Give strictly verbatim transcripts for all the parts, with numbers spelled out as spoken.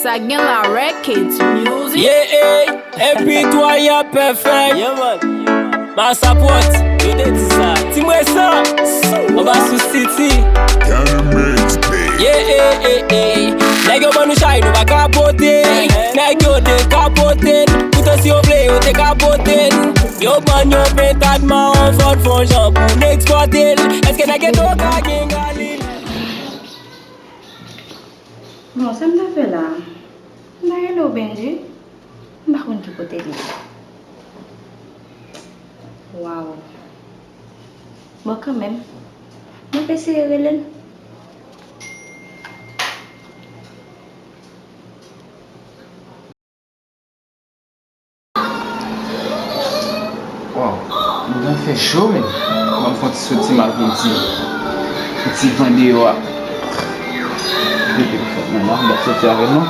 Sa gen la Records Music. Yeah, hey, M P three a pèfèk. Yeah, man. Masapwòt, yo te di sa. Ti mwen sa. Anba sou City. Yeah, hey, hey, hey. Nèg yo ban nou chay, nou pa kapote. Nèg yo te kapote. Poutan si yo vle, yo te kapote. Yo ban yo pentad mawon, fò n fè yon jan pou n eksplwate l. Èske nèg geto ka gen galil? Bon, sa m ta fè la? M ta rele w, Benji. M pa konn ki kote l ye. Waw. Bon, kanmenm, m ap eseye rele l. Waw, mwen fè cho, men. Ban m fè yon ti soti, m al pran yon ti, yon ti van deyò a. Depi m fèt nan la, m ap soti avè nou.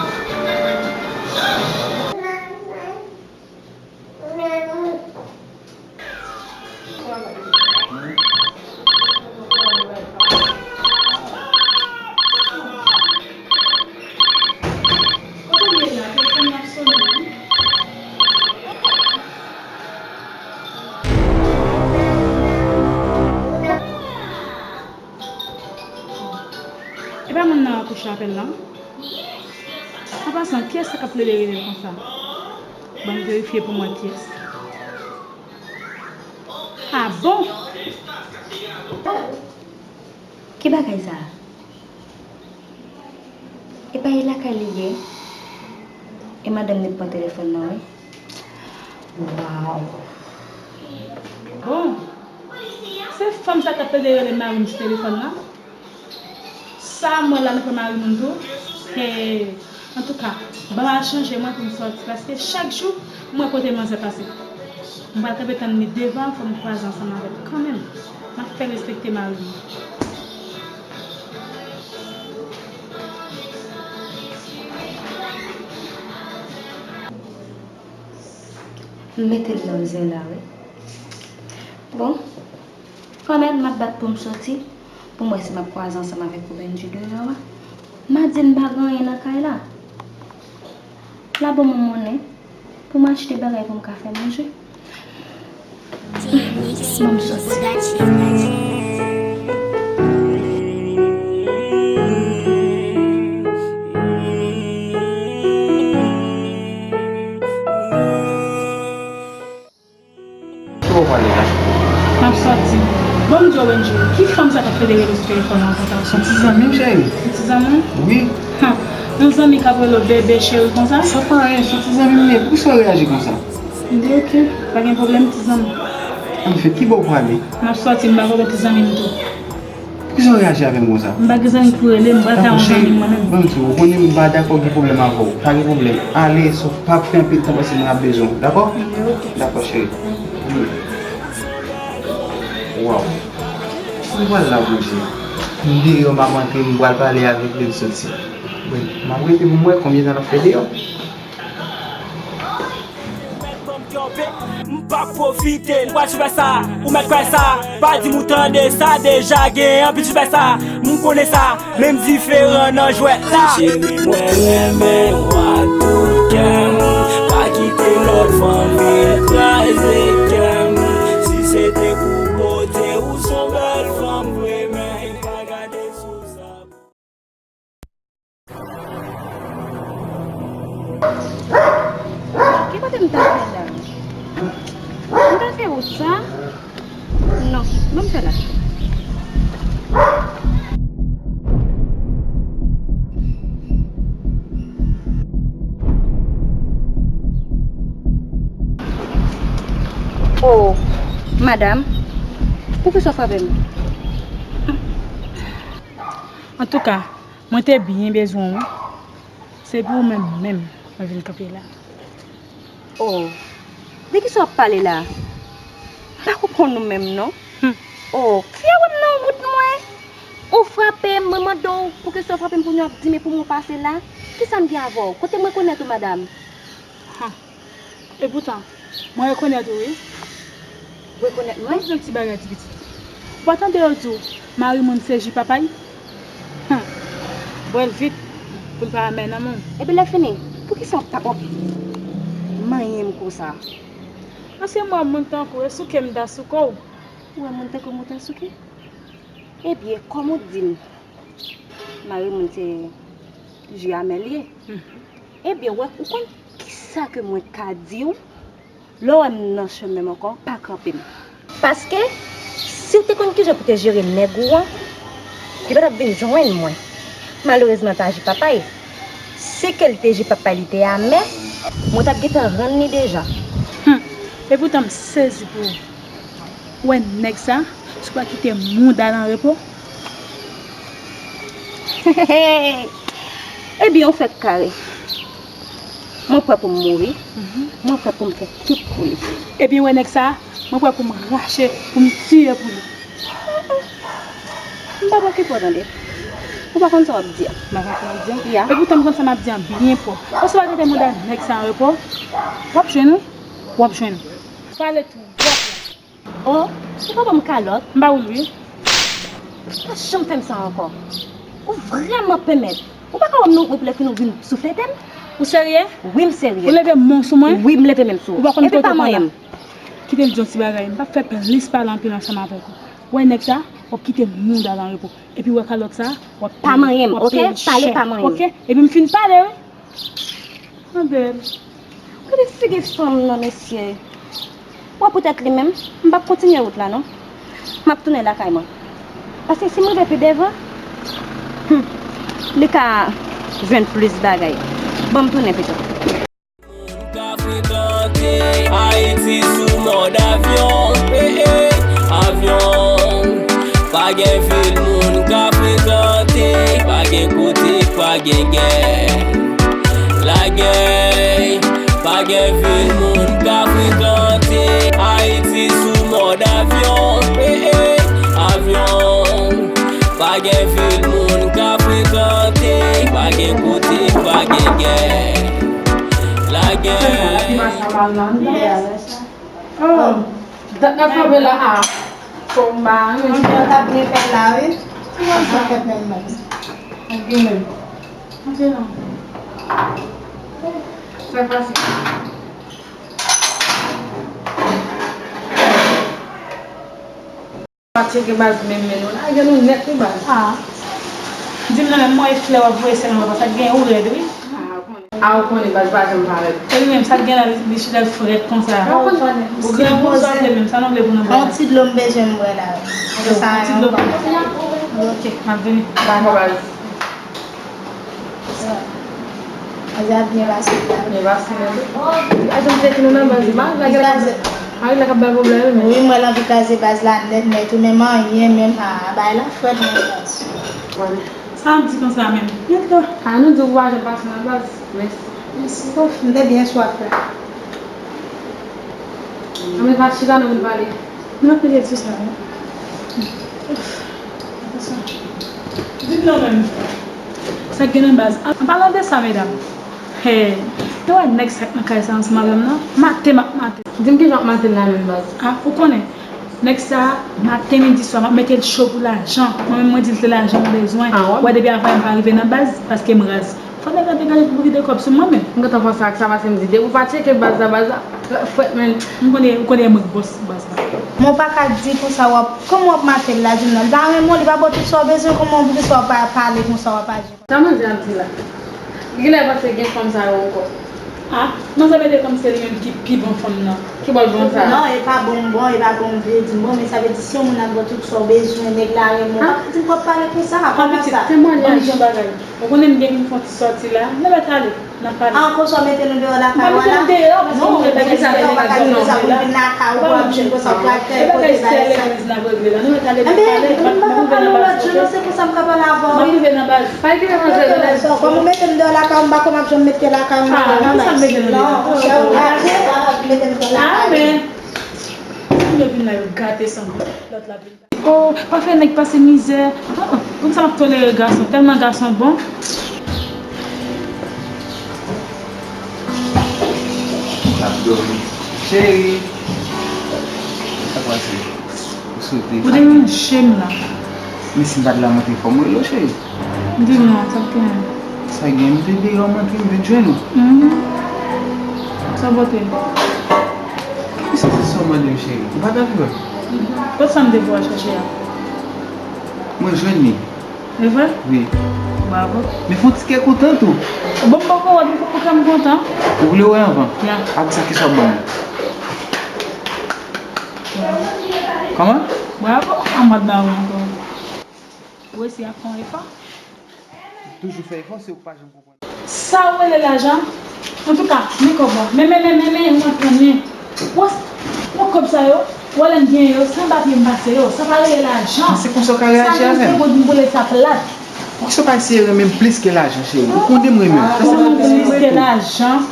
E pa moun nan an kouche apèl lan? An pasan, kiyès sa k ap plede rele l konsa? Ban m verifye pou m wè kiyès. Ah bon? Ki bagay sa a? Epa e lakay li ye? E madanm li k pran telefòn nan, wi. Waw. Bon, se fanm sa k ap plede rele mari m sou telefòn nan? Sa m wè la nan pran mari moun tou. He, antouka, ban m al chanje mwen pou m sòti, paske chak jou m wè kote manzè pase. M pral kanpe tann li devan, fò m kwaze ansanm avè l kanmenm. M ap fè respekte mari m. M mete l nan zen la, wi. Bon, kanmenm, m ap bat pou m soti, pou m wè si m ap kwaze ansanm avèk ou Benji deyò a. M a di n pa gen anyen nan kay la. L a ban mwen monnen pou m achte bagay pou m ka fè manje. Bon, m soti. Ki bò w prale la? M ap sòti. Bon, m di w, Benji, ki fanm sa k ap federe nou sou telefòn nan konsa? Se yon ti zanmi m, cheri. Yon ti zanmi w? Wi. Ha, yon zanmi k ap rele w bebe cheri konsa? Sa pa anyen, se yon ti zanmi m ye. Poukisa w reyaji konsa? M di oke, pa gen pwoblèm, ti zanmi. Anfen, ki bò w prale? M ap sòti, m pa konnen ti zanmi m tou. Poukisa w reyaji avè m konsa? M pa gen zanmi pou rele, m pral ka yon zanmi mwen menm. Bon, m di w, ou konnen m pa dakò gen pwoblèm avè w. Pa gen pwoblèm. Ale, san w pa fè anpil tan paske mwen ap bezwen w. Dakò? Dakò, cheri. Waw. M pral la, Bondye. M deyò, m ap antre, m pral pale avèk li, m soti. Wi, m ap rete pou m wè konbyen tan l ap fè deyò. M p ap pwofite, m pral sou fè sa, ou mèt kwè sa, pa di m ou tande sa, deja gen anpil sou fè sa, m konnen sa, men m diferan nan jwèt la. Cheri, mwen renmen w ak tout kè m, pa kite lòt fanm vin kraze kè m, si se te pou bote, ou s on bèl fanm vre, men pa gade sou sa. Ki kote m ta fè la? M ta fè wout sa? Non, ban m fè la. Oh, madanm, poukisa w frape m? Antouka, mwen te byen bezwen w, wi. Se pou ou menm, menm, mwen vin kanpe la. Oh, de kisa w ap pale la? M pa konprann ou menm, non. Hmm. Oh, kiyè wè m nan wout mwen? Ou frape m, mwen mande w poukisa w frape m, kounye a w ap di m e pou mwen pase la? Kisa m gen avè w? Kote m rekonèt ou, madanm? Ha. Epoutan, mwen rekonèt ou, wi. Rekonèt mwen? Ban m di w yon ti bagay, ti pitit. Ou pa tande yo di w, mari moun se ji papa l? Hum. Bwè l vit. Pou l pa amè nan men w. Epi lè fini, poukisa w pa p ap manyen m konsa? Paske m wè moun tankou w, e souke m ta souke w. Ou wè moun tankou m ou ta souke? Ebyen, kòm ou di m, mari moun se ji amè l ye. Ebyen, wè, ou konn kisa ke mwen ka di w? Lè w wè m nan chemen m ankò, pa kanpe m. Paske, si w te konn kijan pou te jere nèg ou an, li pa t ap vin jwenn mwen. Malerezman, l pa ji papa l. Si ke l te ji papa l, li te amè, mwen t ap gentan rann li deja. Hum. Epoutan, m sezi pou ou. Ou wè nèg sa, si w pa kite mouda l an repo, Ebyen, ou fèk kare. Mwen prè pou m mouri. Mwen prè pou m fè tout pou li. Ebyen, wè nèg sa, mwen prè pou m rache, pou m tiye pou li. M p ap okipe w, tande. Ou pa konn sa w ap di a. M pa konn sa w ap di a. Ya. Epoutan, m konn sa m ap di a byen pwòp. Paske w pa kite mouda nèg sa an repo, w ap jwenn, wi. W ap jwenn. Pale twòp. Oh, ou pa ban m kalòt? M ba ou l wi. Pa janm fè m sa ankò. Ou vrèman pèmèt. Ou pa ka wè m non, epi lè fini ou vin souflete m? Ou serye? Wi, m serye. Ou leve men w sou mwen? Wi, m leve men m sou ou. Ou pa konn kote w pral la. Kite m di yon ti bagay. M p ap fè plis pale anpil ansanm avèk ou. Ou wè nèg sa, w ap kite mouda l an repo. Epi w wè kalòt sa, w ap peye. Pa manyen m, oke? Pale pa manyen m. Oke? Epi m fin pale, wi. Anben. Gade figi fanm nan, mesye. Wè poutèt li menm, m p ap kontinye wout la non. M ap tounen lakay mwen. Paske si m rive pi devan, hmm, li ka jwenn plis bagay. Ban m tounen pito. Moun ka frekante Ayiti sou mòd avyon, eh, eh, avyon. Pa gen vil moun ka frekante, pa gen kote, pa gen gè. Lagè, pa gen vil moun ka frekante. Ayiti sou mòd avyon, eh, eh, avyon. Pa gen vil moun ka frekante, pa gen kote, pa gen gè. Lagè. Oh, dat n ap frape la a. Fò m ba, wi. Ann fè, t ap byen fèt la, wi. Ann fèt menm, menm. Ann gen menm. Ann gen non. Sa k pase? Pa tcheke baz menm men nou. Lage nou nèt wi baz. Ah. Di m nan menm mwen e flè w ap voye sèlman, sa k gen ou rèd wi. Ah, ou konnen baz pa janm parèt. E li menm, sa k gen la, li, li chita l frèt konsa. Ou gran pou sòte menm, sa nou vle pou nou fè la? Yon ti dlo m bezwen m bwè la. Yon ti dlo pou nou fè la? Ok. M ap vini. Dakò baz. Baz la byen pase la. Byen pase menm. Ajan m tcheke nou nan baz la. Mari la k ap bay pwoblèm wi menm. Wi, m wè l anvi kraze baz la nèt nèt wi, menm anyen menm, ah, bagay la frèt menm baz. Sa m di konsa menm. Mèt la. A nou di w pa janm pase nan baz. Mèsi. Mèsi. Ouf, m te byen swaf la. Ann pa chita nou vin pale. Nou ap pede di sa non. Ouf. Di m non menm. Sa k gen nan baz? An palan de sa medam. Hey, nou wè nèg sa k nan kay sa ansanm avè m nan? Mate m ap mate. Di m kijan w ap mate l la menm baz? Ah, ou konnen. Nèg sa, maten, midi, swa, m ap mete l cho pou lajan. Mwen menm, mwen di l se lajan m bezwen. Ah, w ap... Ou wè depi avan yè m pa rive nan baz, paske m raz. Fò nèg la degaje pou kite kòb sou mwen menm. M gentan panse ak sa, paske m di depi w pa tcheke baz la, baz la frèt menm. M konnen, ou konnen mwen k bòs baz la. Men w pa ka di konsa w ap, kòman w ap mate l la, di m non. Li pa renmen w, li pa ba w tout sa w bezwen, kòman w pou sa w pa pale konsa w ap aji? Sa manzè ap di la? Li genlè panse gen fanm sa yo ankò. Ah, manzè mete kòm se li menm ki pi bon fanm nan. Ki bò l bon sa? Non, e pa bon m bon, e pa bon m vle di m bon, men sa vle di si yon moun ap ba w tout sa w bezwen, nèg la renmen w, pa ka di m w ap pale konsa, kòman sa? Temwanyaj. Ban m di yon bagay. Ou konnen m gen pou m fè yon ti sòti la, nou mèt ale. N ap pale. An konsa w mete nou deyò lakay ou a la? Non, ou mete m deyò, pa ka di konsa pou m vin lakay ou, pou w ap jwenn konsa, ou pral fè kote bagay sa. Ebyen, m pa ka pale lòt jou non, se konsa m ka pale avè w wi. Kòm ou mete m deyò lakay ou, m pa konn ap janm mete lakay ou, m pa konn nan baz. Non, monchè, ou gate, ou mete m deyò lakay ou. Amen. Moun yo vin la, yo gate sanble. Lòt la vin. Oh, pa fè nèg pase mizè. Ah, ah, poukisa m ap tolere gason? Tèlman gason bon. L ap dòmi. Cheri. Sa k pase? Ou sote. Ou deranje m la. Men si m pa t la, mwen te fò m rele w, cheri. Di m non, sa k genyen? Sa gen, m te deyò, m antre, m vin jwenn ou. Mhm. Sa pote? Kisa se sa w mande m, cheri? Ou pa t al jwe? Kot sa m te voye w al chache a? Mwen jwenn li. E vre? Wi. Bravo. Men fè yon ti kè kontan tou. Bon, m poko wè, m poko kè m kontan. Ou vle wè anvan? Ya. Ak sa, kisa w ban mwen? Kòman? Bravo. An mòd nan ou ankò. Ou resi ap fè yon efò. Toujou fè efò, se ou k pa janm konprann. Sa w rele lajan? Antouka, men kòb la. Men, men, men, men, men, ou konprann, men. Wè, wè kòb sa yo, wè lè m genyen yo, se anba pye m pase yo. Sa pa rele lajan. Men se konsa w ka reyaji avè m. Sa menm se goud m boule sa plat. Poukisa w pa eseye renmen m plis ke lajan, cheri? Ou konnen m renmen w. Renmen w plis ke lajan.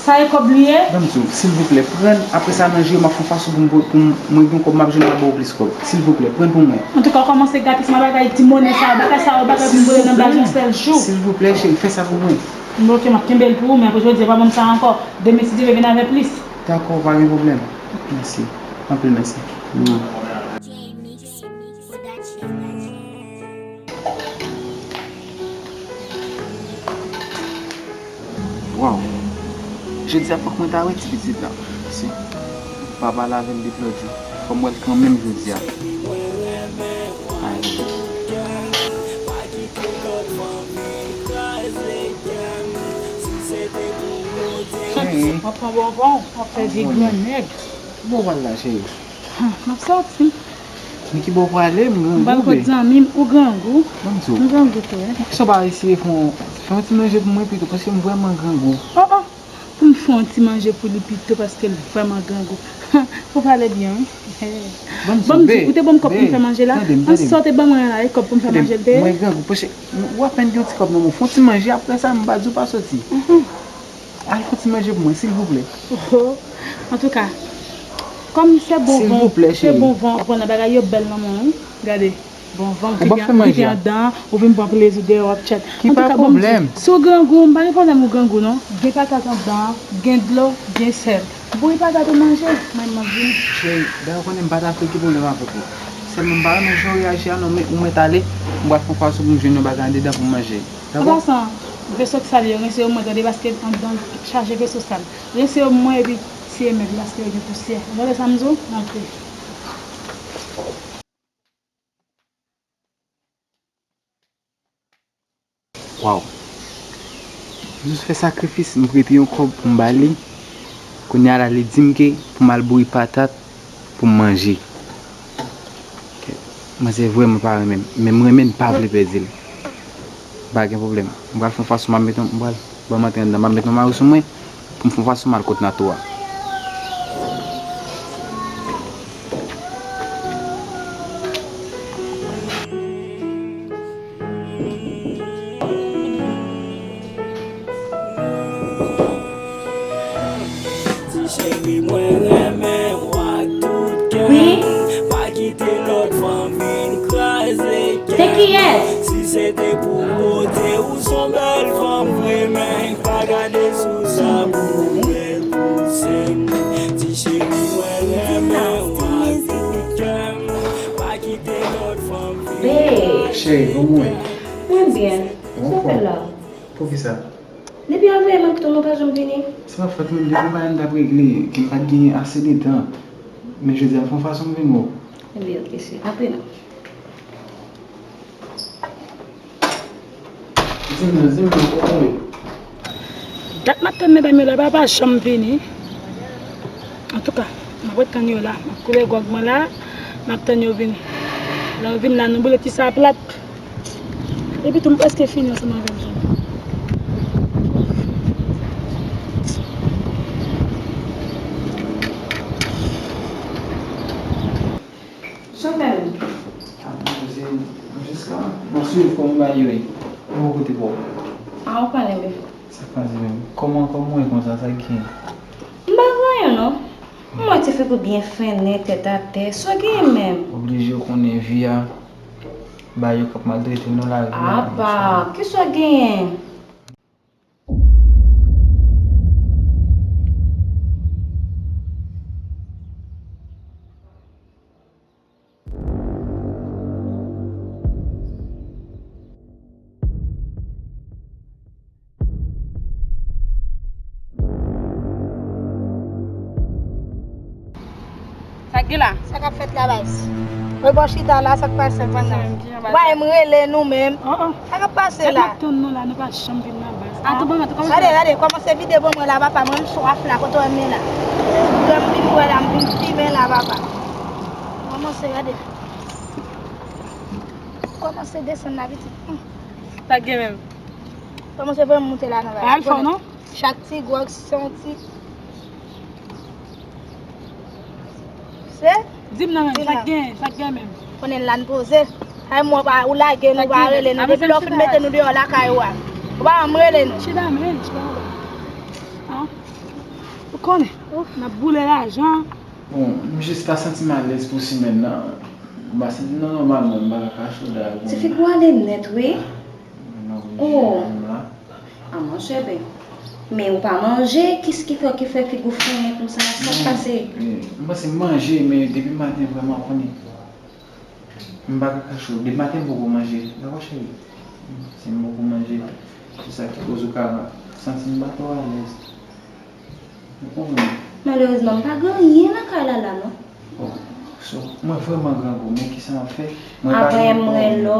Sa e kòb li ye? Ban m di w, silvouplè, pran l, apre sa nan je yo, m ap fè yon fason pou m, pou m, mwen gen yon kòb, m ap jwenn, m ap ba w plis kòb. Silvouplè, pran l pou mwen. Antouka, w kòmanse gapisma bagay ti monè sa yo, bagay sa yo, bagay pou m boule nan baz yon sèl jou. Silvouplè, cheri, fè sa pou mwen. Bon, ok, m ap kenbe l pou ou, men apre jodi a, pa ban m sa ankò. Demen, si Dye vle, vin avè plis. Dakò, pa gen pwoblèm. Mèsi. Anpil mèsi. Mwa. Waw. Jodi a fòk mwen ta wè ti pitit la. Si. Pa pale avè l depi lòt jou. Fò m wè l kanmenm jodi a. Ay. Cheri. W ap pran bonbon, w ap fè vye gran nèg. Ki bò w pral la, cheri? Hum, m ap sòti. Men ki bò w prale, m grangou. M pral kot zanmi m, ou grangou. Ban m di w. M grangou tou, wi. Poukisa w pa eseye fè yon, fè yon ti manje pou mwen pito, paske m vrèman grangou. Oh, oh. Pou m fè yon ti manje pou li pito, paske l vrèman grangou. Ou pale byen, wi. Ban m di w, ou te ban m kòb pou m fè manje la? An sa w te ban mwen la, e kòb pou m fè manje l te ye? Mwen grangou, paske ou apèn gen yon ti kòb nan men w, fè yon ti manje, apre sa, m pa di w pa soti. Mhm. Al fè ti manje pou mwen, silvouplè. Oh, antouka, kòm se bon van, se bon van w ap pran nan bagay yo, bèl nan men w, wi. Gade, bon van ki gen anndan, ou vin pran plezi dèyè w ap tchèt. Antouka, bon, si w grangou, m pa gen pwoblèm ou grangou, non. Gen patat anndan, gen dlo, gen sèl. Bouri patat ou manje, mwen m ap vini. Cheri, dayè ou konnen m pa ta fè ki pwoblèm avèk ou. Sèlman m pa renmen jan w reyaji a, non, men ou mèt ale, m pral fè yon fason pou m jwenn yon bagay andedan pou m manje. An pasan, veso k sal yo, rense yo mwen tande, paske anndan chaje veso sal. Rense yo mwen epi siye mèb yo, paske yo gen pousyè. Ou tande sa m di w? M antre. Waw. M jis fè sakrifis, m prete yon kòb pou m ba li. Kounye a la, li di m ke pou m al bouri patat pou m manje. Manzè vrèman pa renmen m, men m renmen l, m pa vle pèdi l. Pa gen pwoblèm. M pral fè yon fason, m ap mete, m pral, ban m antre anndan, m ap mete yon mari sou mwen pou m fè yon fason m al kot Nato a. Ti cheri, mwen renmen w ak tout kè m. Wi. Pa kite lòt fanm vin kraze kè m. Se kiyès? Si se te pou bote, ou s on bèl fanm vre, men pa gade sou sa pou bèl pou sè m. Ti cheri, mwen renmen w ak tout kè m. Pa kite lòt fanm vin kraze kè m. Cheri, kòman w ye? Mwen byen. Sa w fè la? Poukisa? Depi avanyè m ap tann ou pa janm vini. Se pa fòt mwen, depi bagay m t ap regle, ke m pa t genyen ase de tan. Men jodi a, m fè yon fason m vin wè w. Ebyen, ok, cheri. Apre nou. Di m non, di m non, kote w ye? Dat m ap tann medam yo la, pa, pa janm vini. Antouka, m ap ret tann yo la. M ap koule gwòg mwen la, m ap tann yo vini. Lè yo vin la, nou boule ti sa plat. Epi tou, m prèske fini ansanm avè l tou. Sa w fè menm? A, mwen se, mwen jis la. M ap swiv kòman bagay yo ye. Mwen bò kote pa w. A, ou konnen, men. Sa k pase menm? Kòman, kòman w ye konsa? Sa k genyen? M pa gen anyen, non. Mwen ti fi kou byen fennen, tèt atè. Sa w genyen menm? Oblije w konnen vi a. Bagay yo k ap maltrete nou lari a. Apa, kisa w genyen? Ki la? Sa k ap fèt la, baz? Mwen bò chita la, sa k pase, pandan? Ou pa menm rele nou menm. Sa k ap pase la? Tann nou la, nou pa janm vin nan baz. A tou moman, tou kòmanse. Gade, gade, kòmanse vide pou mwen la, papa. Mwen m swaf la, kote w wè m ye la. Lè m vin wè la, m vin fimen la, papa. Kòmanse, gade. Kòmanse desann la, pitit. Hmm. Sa k gen menm? Kòmanse voye m moute la nan baz. Al fò, non? Chak ti gwòg se yon ti. Se? Di m nan menm, sa k gen, sa k gen menm? Konnen l la n poze. Ay, mwen pa, ou lage nou, pa rele nou. Depi lè w fin mete nou deyò lakay ou a. Ou pa janm rele nou. Chita menm, chita. Ah. Ou konnen, n ap boule lajan. Bon, m jis pa santi m alèz pou semèn nan. M pa santi m nan nòmal non, m pa ka kache w dayè. Ti fi gou ale nèt, wi. Oh. A monchè, ben. Men ou pa manje, kis ki fè, ki fè figi w fenyen konsa, sa k pase? M panse m manje, men depi maten vrèman konnen. M pa ka kache w, depi maten m poko manje. Dakò, cheri? Si m poko manje, se sa ki koz ou ka santi m pa twò alèz. Ou konprann? Malerezman, m pa gen anyen nan kay la, la, non. Oh, so, mwen vrèman grangou, men kisa m ap fè? Mwen pa gen anyen. Apre m rele w,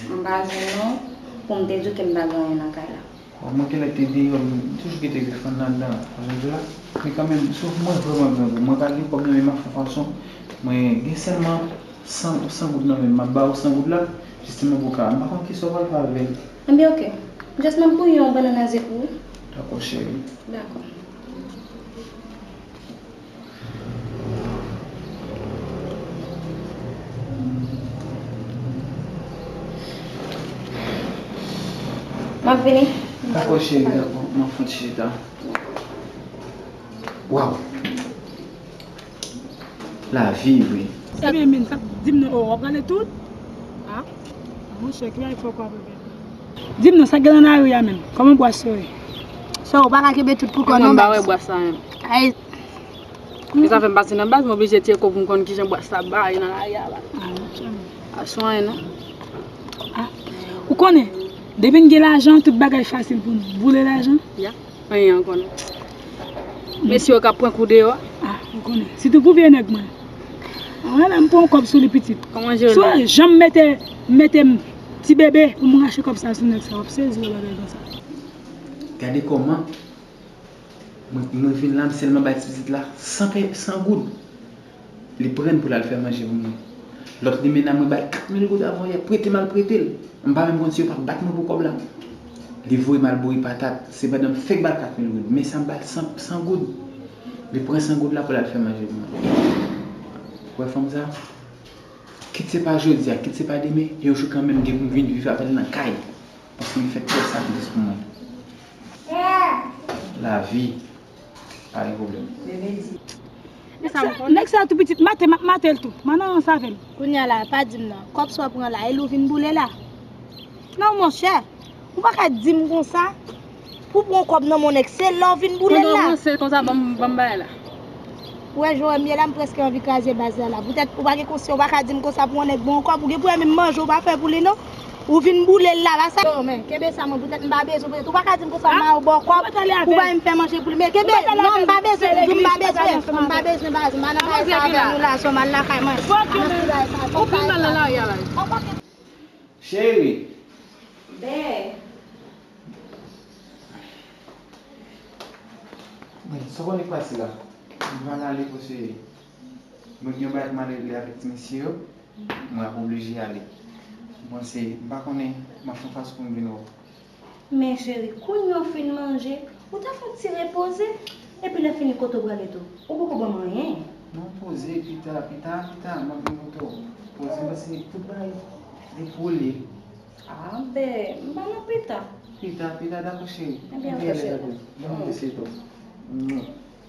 m pa jwenn ou, pou m te di w ke m pa gen anyen nan kay la. Bon, mwen genlè te deyò, m toujou kite telefòn nan anndan, jan w di la. Men kanmenm, sof mwen vrèman grangou, mwen pa gen kòb nan men m, m ap fè fason. Mwen gen sèlman san, san goud nan men m, m ap ba w san goud la, jisteman pou w ka, m pa konn kisa w pral fè avè l. Enben, oke. Just m ap bouyi yon bannann aze pou ou. Dakò, cheri. Dakò. M ap vini. Dakò, cheri, dakò. M ap fouti chita. Waw. Lavi, wi. Ebyen, men, sa di m non, oh, w ap rale tout? Ah, monchè, ki bagay fò kwa bebe. Di m non, sa gen nan lari a menm? Kòman bwasyon ye? Sè, ou pa ka kenbe tout pou kò non, baz. Mwen pa wè bwas la menm. Ay. E sa fè m pase nan baz, m oblije tcheke pou m konn kijan bwas la bay nan lari a la. Ah, monchè. Pa sou anyen non. Ah. Ou konnen, depi n gen lajan, tout bagay fasil pou nou. Boule lajan. Ya. Anyen ankò non. Mesye yo k ap pran kou deyò a. Ah, ou konnen. Sitou pou vye nèg mwen. Mwen menm m pran yon kòb sou li pitit. Kòman jere li? Si w janm mete, mete m ti bebe pou m rache kòb sa sou nèg sa, w ap sezi wè bagay konsa. Gade kòman mwen, mwen vin la, m sèlman bay ti pitit la san pe, san goud. Li pran l pou l al fè manje pou mwen. Lòt limena mwen ba l kat mil goud avan yè, prete m al prete l. M pa menm konn si yo p ap bat mwen pou kòb la. Li voye m al bouyi patat, se pandan m fèk ba l kat mil goud. Men sa m ba l san, san goud. Li pran san goud la pou l al fè manje pou mwen. Ou wè fanm sa? Kit se pa jodi a, kit se pa demen, yon jou kanmenm gen pou m vin viv avè l nan kay. Paske m fèk fè sakrifi pou mwen. Lavi, pa gen pwoblèm. Nèg sa, nèg sa tou pitit, mate, m ap mate l tou. M nan ranse avè l. Kounye a la, pa di m non. Kòb sa w pran la, e li w vin boule la? Non, monchè. Ou pa ka di m konsa. Pou pran kòb nan men yon nèg, se lè w vin boule l la. Pandan w ranse konsa, ban m, ban m bagay la. Ou wè jan w wè m ye la, m prèske anvi kraze baz la la. Poutèt ou pa gen konsyans, ou pa ka di m konsa pou yon nèg ban w kòb, ou gen pou wè menm manje ou pa fè pou li non. Ou vin boule l la, pa sa? Yo, men, kenbe sa mwen, poutèt m pa bezwen, poutèt ou pa ka di m konsa, m a w ba w kòb, ou pa menm fè manje pou li. Men kenbe, non, m pa bezwen, m pa bezwen, m pa bezwen baz, m pa nan bagay sa avè nou la, sou m al lakay mwen. Ou vin nan lari a la. Cheri. Bè. Men, sa w konnen k pase la? M pral ale paske mwen gen yon bagay pou m al regle avèk ti mesye yo. Mwen ap oblije ale. M panse, m pa konnen, m ap fè yon fason pou m vin wè w. Men cheri, kounye a w fin manje, ou ta fè yon ti repoze. Epi lè fini, kote w prale tou? Ou poko ban m anyen. Non, poze, pita, pita, pita, m ap vin kote w. Poze, m panse tout bagay depoule. Ah, bè, m pa nan pita. Pita, pita, dakò, cheri. Ebyen, ok, cheri. Bon, mèsi tou.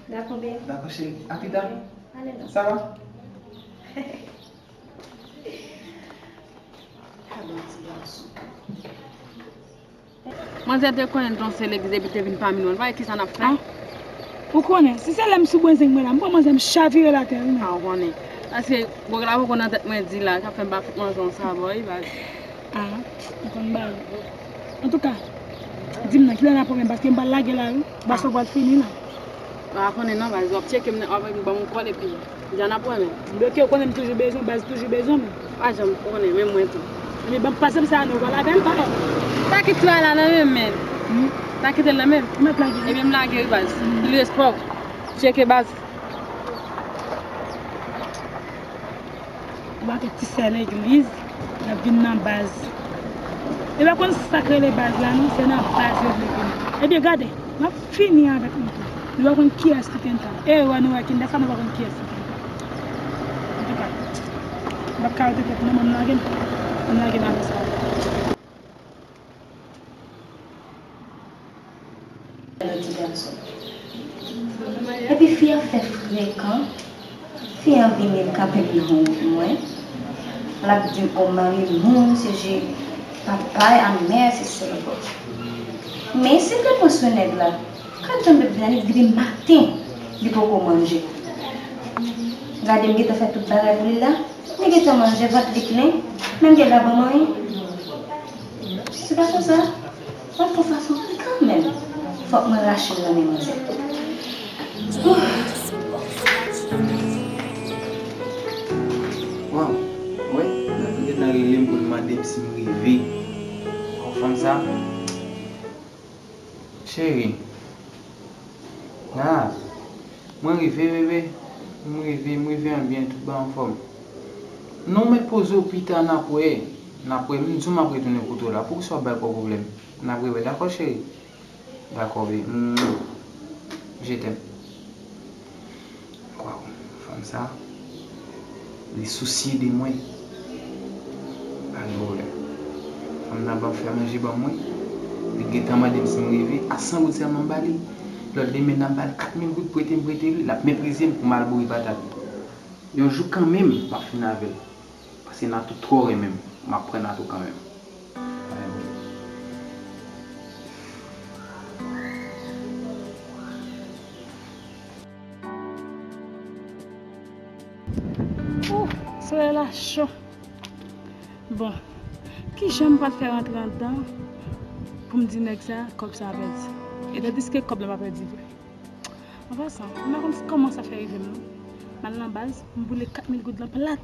Dakò, bè. Dakò, cheri. A pita. Ok. Ale non. Sa va? Gade yon ti gason. Manzè te konnen n t yon sèl legliz epi te vin pami nou. N pa wè kisa n ap fè. Ah, ou konnen, si se lè m sou bwenzen mwen la, m pran manzè m chavire l atè, wi, men. Ah, ou konnen. Paske, bòg la poko nan tèt mwen di la, sa fè m pa fout manzè yon sabò, wi, baz. Ah, m konn bagay. Antouka, di m nan, kilè n ap wè menm, paske m pral lage la, wi. Bas la pral fini la. M pa konnen non, baz, w ap tcheke m, w ap ban m kòl epi. Jan ap wè men. Bloke, ou konnen m toujou bezwen, baz toujou bezwen mwen. Pa janm konnen, men mwen tou. Ebyen, ban m pase m sa, nou pral avè l, papa. Pa kite travay la nan men m, men. Hmm? Pa kite l nan men m. Ou mèt lage. Ebyen, m lage, wi, baz. Hmm. Li respè w. Tcheke, baz. Ou pa kite ti sè legliz, l ap vin nan baz. Yo pa konn sa k rele baz la, non, se nan baz yo vle vin. Ebyen, gade, m ap fini avèk nou tou. Nou pa konn kiyès ki Kenta. E, wè, nou wè Kenta, sa nou pa konn kiyès ki Kenta. Antouka, m p ap ka rete tèt non, ban m lage m. Ban m lage m avè sa. Ti gason. Epi fi a fè frekan, fi a vini l kanpe devan mwen. L ap di m, o, mari moun, se je papa a mè, se sèl. Men si l te pran sou nèg la, kat jan m te vin, li vini maten, li poko manje. Gade m gentan fè tout bagay pou li la, li gentan manje, vant li plen, men m gen la ban m anyen. Ti gason sa, m ap fè fason kanmenm. Fòk mwen rache l nan men manzè. Waw, wi, l ap gentan rele m pou l mande m si m rive. Waw, fanm sa. Cheri. Ah, mwen rive, bebe. Mwen rive, mwen rive an byen, tout bagay anfòm. Non, men poze w pita, n ap wè. N ap wè, m di w m ap retounen kote w la. Poukisa w ap bay kò pwoblèm? N ap rewè, dakò, cheri? Dakò, bebe. Mm. Je t'aime. Waw, fanm sa, li sousye de mwen. Pa gen pwoblèm. Fanm nan ban fè manje ban mwen. Li gentan mande m si m rive. A san goud sèlman m ba li. Lòt demen n ap ba l kat mil goud, prete m prete li. L ap meprize m pou m al boure patat. Yon jou kanmenm, m ap fin avè l. Paske Natou twò renmen m. M ap pran Natou kanmenm. Ooh, solèy la cho. Bon, kijan m pral fè rantre anndan pou m di nèg sa kòb sa a pèdi? E tandiske kòb la pa pèdi vre. An pasan, m pa konn kòman sa fè rive m non. M al nan baz, m boule kat mil goud lan plat.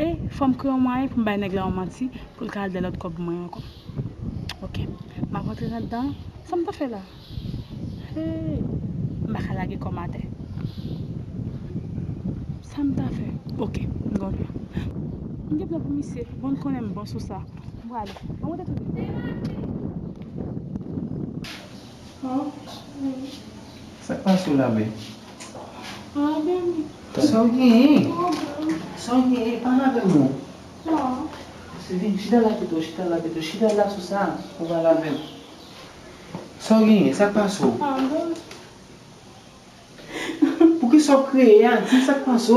E fò m kreye yon mwayen pou m bay nèg la yon manti pou l ka al dèyè lòt kòb mwen ankò. Oke, m ap rantre anndan. Sa m ta fè la? Hey, m pa ka lage kò m atè. Sa m ta fè? Oke, m gen yon plan. M gen plan pou misye. Bon, l konnen m bon sou sa. M prale. Bon, mwen te tou. Sa k pase w la, bebe? Ah, bebe. Sa w genyen? Sa w genyen? Pale avè m non. Vin, chita la pito, chita la pito, chita la sou sa, ou pale avè m. Sa w genyen? Sa k pase w? Poukisa w ap kriye a? Di m sa k pase w.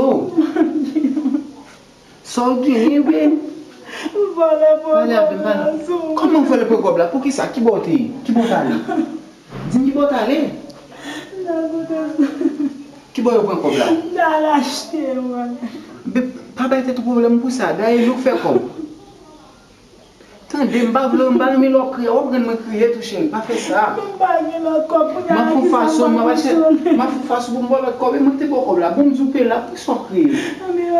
Sa w genyen, bebe? Vòlè pran kòb la sou mwen. Kòman vòlè pran kòb la? Poukisa? Ki bò w te ye? Ki bò w t ale? Di m ki bò w t ale? Ki bò yo pran kòb la? M t al achte, mwen. Bebe, pa bay tèt ou pwoblèm pou sa. Dayè, nou k fè kòb. Tande, m pa vle, m pa renmen lè w ap kriye, w ap rann mwen kriye tou, cheri, pa fè sa. M pa gen lòt kòb, kounye a la ki sa m ap fonksyone. M ap fè fason pou m ba w lòt kòb, e mwen ki te ba w kòb la. Bon, m di w peye la, poukisa w ap kriye?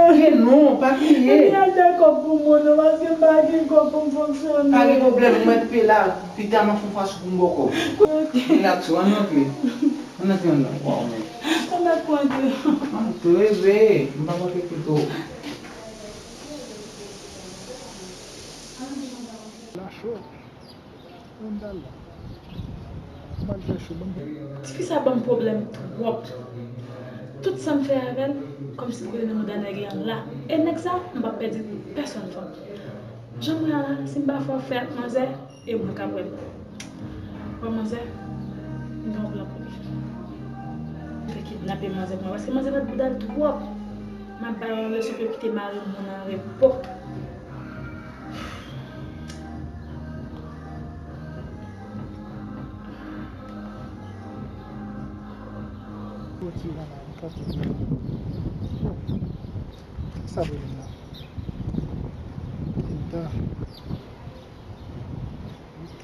Kriye non, pa kriye. Ebyen, al fè kòb pou mwen non, paske m pa gen kòb pou m fonksyone. Pa gen pwoblèm, mwen peye la, pita m ap fè fason pou m ba w kòb. Oke. Rilaks ou, ann rantre. Ann rantre anndan. Waw, men. Ann ap rantre. Antre, bebe, m pa konte kote w. La cho. Tifi sa ban m pwoblèm twòp. Tout sa m fè avè l, kòmsi l koule nan mouda nèg la, m la. E nèg sa, m p ap pèdi pèsonn fanm. Jan m wè a la, si m pa fè afè ak manzè, e mwen k ap wè l. Wè manzè, m gen yon plan pou li. M fè kidnape manzè pou mwen, paske manzè bat bouda l twòp. M ap ba yo yon leson pou yo kite mari moun an repo. Poti vana, m ka poti vana. Sa vle di la? Pita. Ok.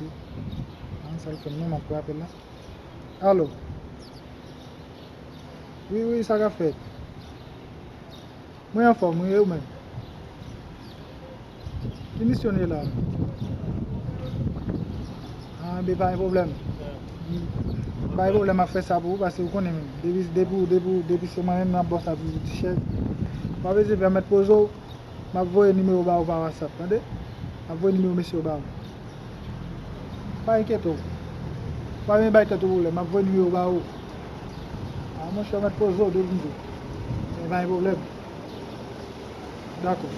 An, sa l fè m menm ap apèl la. Alo. Wi, wi, sa k ap fèt? Mwen anfòm, wi, e ou menm? Ki misyon nou ye la? Ah, ben, pa gen pwoblèm. Pa gen pwoblèm, m ap fè sa pou ou, paske ou konnen menm. Depi, depi, depi, depi se mwen menm, m ap ba w sa toujou, ti chèf. Pa bezwen pèmèt poze w. M ap voye nimewo ba ou pa WhatsApp, tande? M ap voye nimewo mesye yo ba ou. Pa enkyete w. Pa menm bay tèt ou pwoblèm, m ap voye nimewo ba ou. A, monchè, mèt poze w, depi m di w. Men pa gen pwoblèm. Dakò.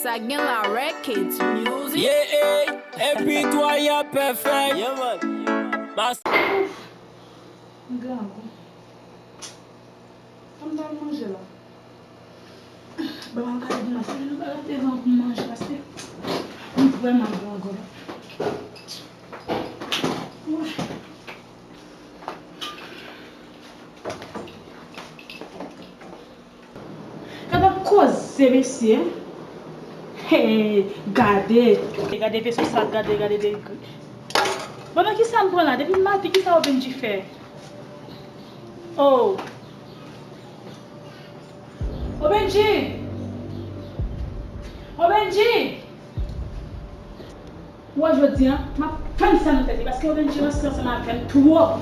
Sa gen la Records Music. Yeah, hey, epi twa y ap pèfèk. Yeah, man. Mas- M grangou. Sa m pral manje la? Ban m al gade pou mwen. Si nou pa rete devan pou m manje, paske m vrèman grangou. Gad ap koze, mesye. Hey, gade. Gade veso sa, gade, gade de. Bon, nan ki sa m pran la? Depi maten, ki sa Obenji fè? Oh. Obenji! Obenji! Ou wè jodi a, m ap fann sa nan tèt li, paske Obenji ranse ansanm avè m twòp.